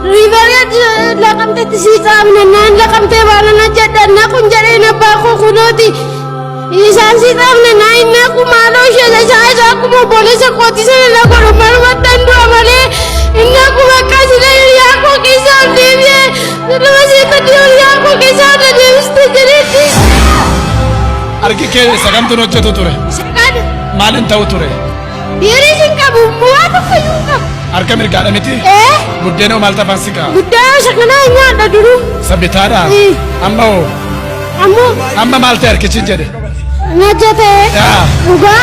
Riivarii laqamtetti sii caamne naan laqamtee baana na jedha naqun jedheen abbaa koo kunooti. Isaan sii caamne naa hin naqu maaloo ishee isaa isaa akkuma obboleessa kooti sana na godhu malumattan du'a malee hin naqu bakka sila hiriyaa koo keessa ol deebi'ee siluma seettatti hiriyaa koo keessa ol deebiste jedheetti. Harki kee isa kamtuun hojjetu ture? Isa kana. Maal hin ta'u ture? Dhiiris hin qabu, waa tokko iyyuu hin qabu. Harka mirgaadha miti? Ee, Buddeena hoo maaltu afaan si ka'a? guddaa isa kanaa hin nyaadha duruu. Isa bitaadha? Ee. Amma hoo? Ammoo Amma maal ta'e harkichi jedhe? na jetee Yaa. dhugaa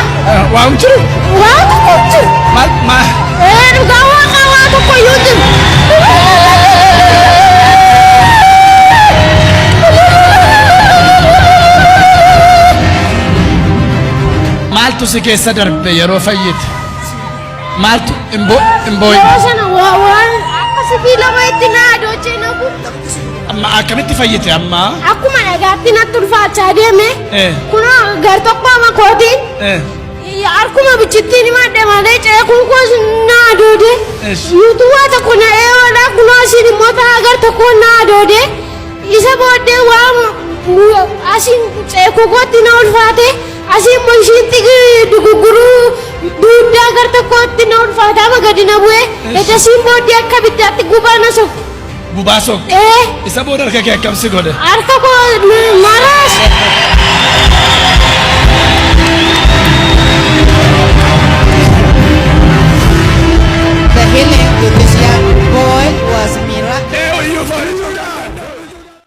Waa hin jiru? waa tokko hin jiru. Maal maal? Ee, dhugaa waaqaa waa tokko iyyuu hin jiru. Maaltu si keessa darbe yeroo fayyite? Maaltu hin bo- hin boo'in? Yeroo sana waa waan akka sibiila wayiitti na adochee na gubu. Amma akkamitti fayyite amma? Akkuma dhagaatti natti ulfaachaa deeme. Eh. Kunoo gar tokko ama kootiin Eh. harkuma bichittiin himadhe malee ceekuun koos na adoode. Esh. Yuutuu waa tokko na eeyoodha kunoo asiin immoo ta'a gar tokko na adoode. Isa booddee waan asiin ceekuu kootti na ulfaate asii immoo ishiin xigi dugugguruu duuddaa gar tokkootti na ulfaate amma gadi na bu'e. Edasiin booddee akka biddaatti gubaa na sokke. Gubaa sokke. Ee Isa booda harka kee akkam si godhe? harka koo maraas.